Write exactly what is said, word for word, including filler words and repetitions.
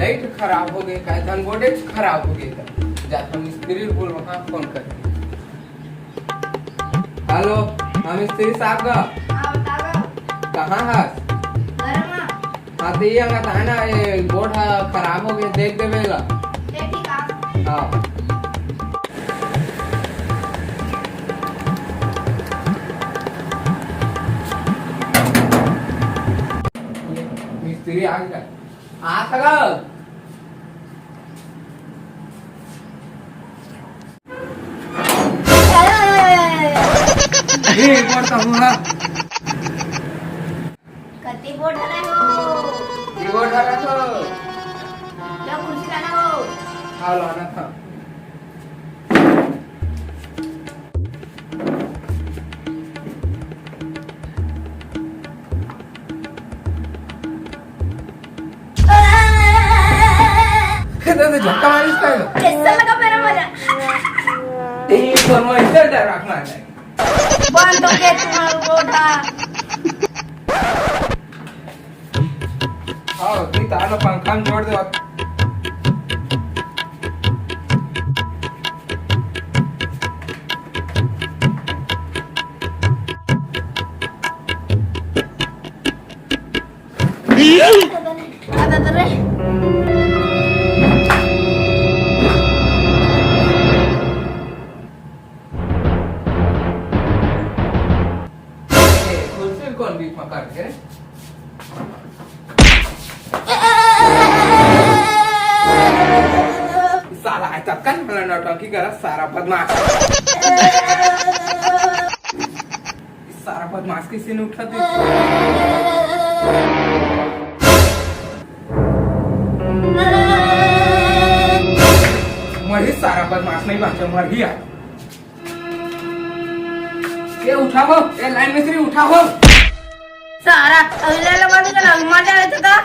Light खराब हो गे, काय धन बोर्ड खराब हो गे। जात हम मिस्त्री बोल, वहाँ फोन कर। हेलो, हम मिस्त्री साहब का। हाँ, बतावा। कहाँ हस? घर में। हाँ, तो ये हंगा ताना, ये बोर्ड ह खराब हो गे, देख देबे ला। ले ठीक आ। हाँ। मिस्त्री आ गया। आ सका। ए, एक बार तो हुआ। कति बोर्ड हरे हो? ये बोर्ड हरे हो? लो कुर्सी लाना हो। हाँ, लाना था। दादा, झटका मारिस का? कैसा लगा मेरा मजा? तेरी फरमाइश से डर रखना है। बंद हो गया तुम्हारा बोर्ड। आओ, दी तार ला पंखा में जोड़ दे। ए, कुर्सी कौन बीच में काट के? साला आय तक कन मला नौटंकी करत सारा बदमाश। सारा बदमाश कैसे नहीं उठा दे? मरही सारा बदमाश नहीं बाँचे, मरही आ। ये उठाओ, ये लाइन मिस्त्री उठाओ। सारा अगले वाले का लग मजा आया था।